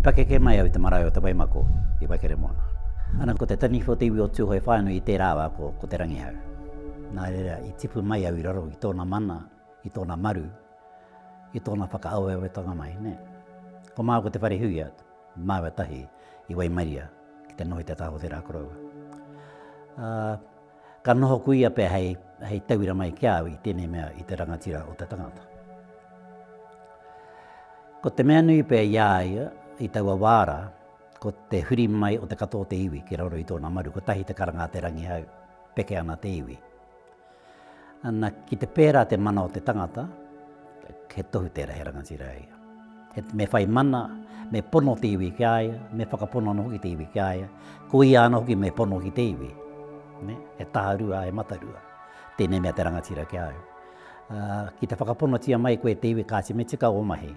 pakeke mai au i te marae o Te Waimako i Waikaremoana. Ana ko te taniwha o te iwi o Tūhoe whānui i tērā wā ko, ko Te Rangihau. Nā reira, i tipu mai au i raro i tōna mana, i tōna maru, i tōna whakaaweawetanga mai, nē. Ko māua ko Te Wharehuia, māua tahi i waimaria ki te noho i te taha o tērā koroua. Ā, ka noho ko ia pea hei, hei tauira mai ki a au i tēnei mea i te rangatira o te tangata. Ko te mea nui pea i a ia i taua wā rā, ko te huri mai o te katoa o te iwi ki raro i tōna maru, kotahi te karanga a Te Rangihau, peke ana te iwi. Ana, ki te pērā te mana o te tangata, he tohu tērā he rangatira ia. He, me whai mana, me pono te iwi ki a ia, me whakapono anō hoki te iwi ki a ia, ko ia anō hoki me pono ki te iwi. Ne? He taharua, he matarua. Tēnei mea te rangatira ki a au. Uh, ki te whakaponotia mai koe te iwi, kāti me tika ō mahi.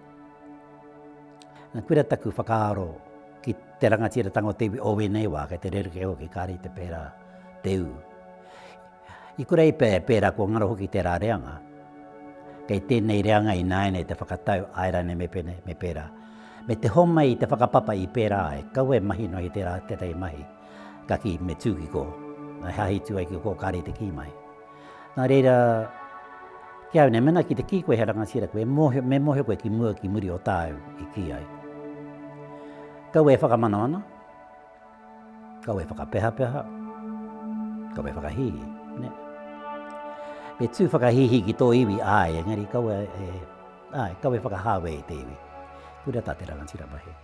Na, koira taku whakaaro ki te rangatiratanga o te iwi o wēnei wā, kei te rerekē hoki, kāre i te pērā te ū. I kore ai pea e pērā kua ngaro hoki tērā reanga. Kei tēnei reanga ināianei te whakatau, āe rānei me pēnei, me pērā. Me te homai i te whakapapa i pērā ai, kaua e mahi noa i tērā tētahi mahi, ka kī, me tū ki kō. He hāhi tū ai ki kō, kāre i te kī mai. Nā reira, ki au nei, mēnā ki te kī koe he rangatira koe, mōhio, me mōhio koe ki mua, ki muri o tāu i kī ai. Kaua e whakamana ana, Kaua e whakapehapeha, kaua e whakahīhī, nē. Me tū whakahīhī ki tō iwi, āe, engari kaua e, āe, kaua e whakahāwea i te iwi. Koira tā te rangatira mahi.